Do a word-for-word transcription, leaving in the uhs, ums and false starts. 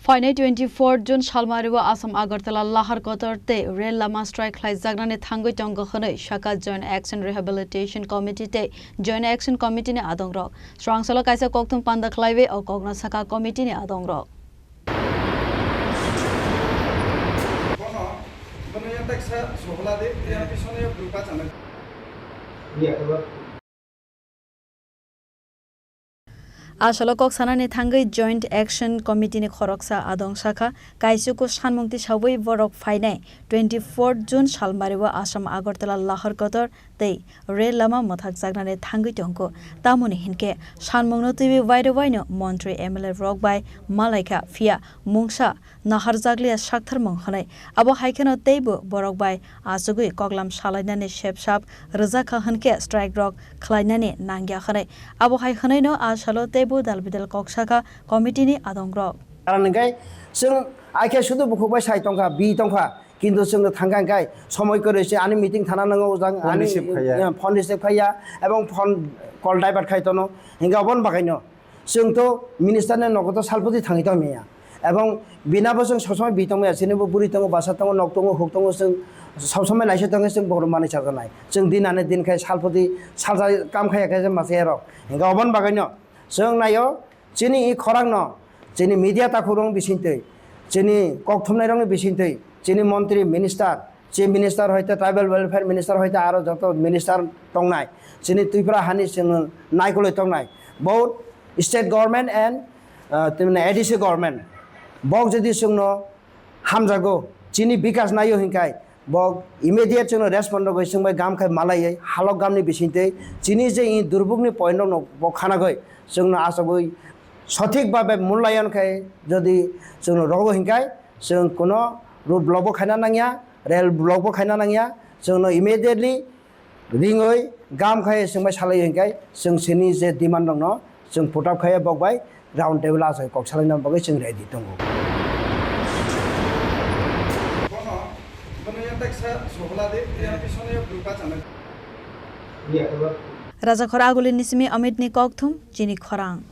Phainai twenty-four June salmario Assam Agartala lahar kotor tei rel lama strike khlaijaknani thangwi tongo hwnwi sakha Joint Action Rehabilitation Committee tei Joint Action Committee ni adongrok. Swrangchalo kaisa kokthum panda khlaiwi o kokno sakha committee ni adongrok. A salo kok sanani thangwi Joint Action Committee ni khoroksa adong sakha, kaisuku sanmung tisawi borok phainai twenty-four June salmario Assam Agartala lahar kotor tei rel lama mwthakjaknani thangwi tongo. Tamoni hinkhe sanmungno twiwi wairo waino montri M L A rok bai malaikha, phiya mungsa naharjakliya saktharmung hwnwi. Abo hai kheno teibo borok bai achugwi koklam salainani sepsap rwjakha hwnkhe strike rok khlainani nangya hwnwi. Abo hai hwnwino a salo teibo dal bidal kok sakha committee ni adongrok. Karon hwnkhe chwng aikhe sudu bukhuk bai sai tongkha, bi tongkha, kintu chwngno thangkha hwnkhe somoi kwrwi se ani meeting thana nango, jang Phone ani, receive khaiya. eh, phone receive khaiya, ebong phone call divert khai tono, hwnkhe oboni bagaino. Chwng to minister ni nogo to salphuti thangwi tong maya. Ebong bina bo chwng sob somoi bi tong maya, chini bo buri tongo, basa tongo, nok tongo, huk tongo, chwng sob somoi laisa tongo, chwng bohrok manwi chajaknai. Chwng din ani din khai salphuti salsa kam khaiya khe masa erok. Hingke oboni bagwi no chwng naio chini i khorang no, chini media takhuk rok ni bisingtwi, chini kok thumnai rok ni bisingtwi, chini montri, minister, Chief Minister hoite, Tribal Welfare Minister hoite, aro joto minister tongnai, chini Tripura hani chwng naikolwi tongnai, both state government and, uh, tamni A D C government. Bok jodi chwngno hamjago, chini bikas naio hinkai, bok immediate chwngno respond rogwi chwngbai gam khai malaiwi halok gamni bisingtwi chini je i durbukni point rokno bo khanagwi chwngno achugwi sothik babe mulayan khai jodi chwngno rogo hinkai, chwng kuno road block bo khaina nangya, rail block bo khaina nangya, chwngno immediately ringwi gam khai chwngbai salai hinkai chwng chini je demand rokno chwng put up khai bok bai round table achai kok salaina bagwi chwng ready tongo. Rajakhor Aguli ni simi Amit ni kokthum chini khorang.